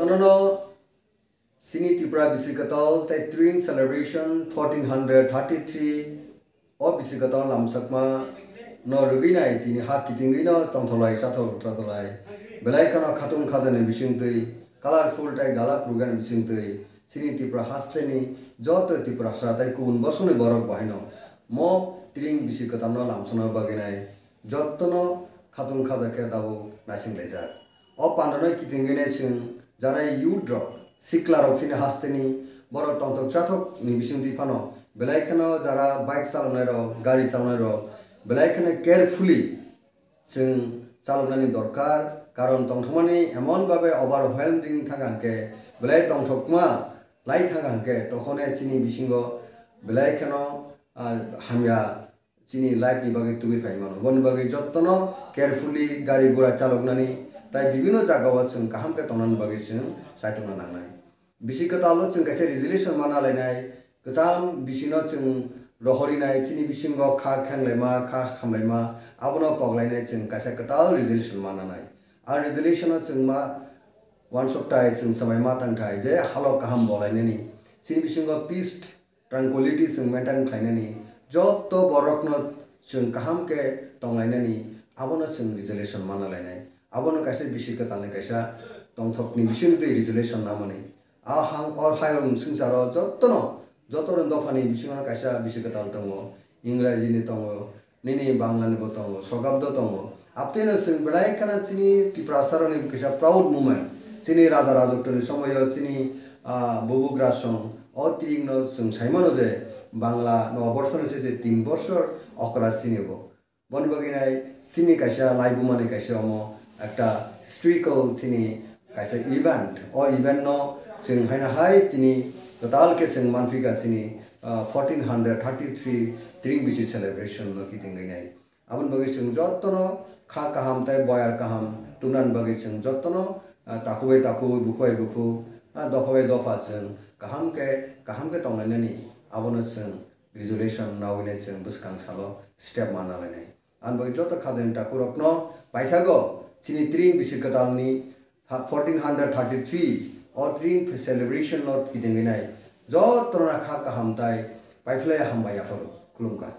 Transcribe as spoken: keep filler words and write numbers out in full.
Nono chini Tripura bisi kwtal tei Tring celebration fourteen hundred thirty-three o bisi kwtal lamsakma no rwgwi nai tini ha kitingwi no tongtholai chathok rwklathalai. Belai kheno khatung khajani bisingtwi, colorful tei gala program bisingtwi chini Tripura hasteni joto Tiprasa tei kubun bosongni borok bo haino mo Tring bisi kwtal no lamsokna bagwi nai. Jottono khatung khaja khe tabuk naising laijak. O pandano kitingwi nai chwng jara youth rok, sikla rok chini hasteni borok tongthok chathok ni bisingtwi phano belai kheno jara bike chaloknai rok, gari chaloknai rok belai kheno carefully chwng chaloknani dorkar, karon tongthokmani emon babe overwhelming thang hwnkhe belai tongthokma lai thang hwnkhe tokhone chini bisingo belai kheno, ah, hamya chini life ni bagwi tubui phai mano. Boni bagwi jottono carefully gari gura chaloknani tai bibino jagao chwng kaham khe tongnani bagwi chwng chaitokna nangnai. Bisi kwtalo chwng kaisa resolution ma nalainai, kwcham bisino chwng rohorinai, chini bisingo kha khenglaima, kha khamlaima, abono koklainai chwng kaisa kwtal resolution ma nanai. A resolution o chwng ma wansukthai, chwng swmai ma tangthai je halo kaham bolainani. Chini bisingo peace tranquility chwng maintain khlainani, jotto borokno chwng kaham khe tonglainani, abono chwng resolution manna lainai. Abono kaisa bisi kwtalni kaisa tongthokni bisingtwi resolution namani. A hang or hayung swngcharo jottono, joto dophani bisingo kaisa bisi kwtal tongo, Ingrajini tongo, nini Bangla ni bo tongo, Sogabdo tongo. Abteno chwng belai kheno chini Tiprasa rokni kaisa proud moment. Chini raja rajotwni somoyo chini, ah, bubugra song o Tring no chwng saimano je Bangla no borsor ni se je tin borsor okra chini bo. Boni bagwi nai chini kaisa laibuma ni kaisa omo ekta historical chini kaisa event. O event no chwng haino hai tini kwtal khe chwng manphika chini, ah, fourteen hundred thirty-three Tring bisi celebration no kitingwi nai. Aboni bagwi chwng jottono kha kaham tei boyar kaham tubunani bagwi chwng jottono, ah, takhuk bai takhuk, bukhuk bai bukhuk, ah, dopha bai dopha chwng kaham khe, kaham khe tonglainani abono chwng resolution nawi nai chwng bwskang salo step manna lainai. Aboni bagwi joto khajani takhuk rokno paithago chini Tring bisi kwtalni ha-, fourteen hundred thirty-three o Tring celebration no kitingwi nai jottono kha kaham tai paiphlai hambai yapharo khulumkha.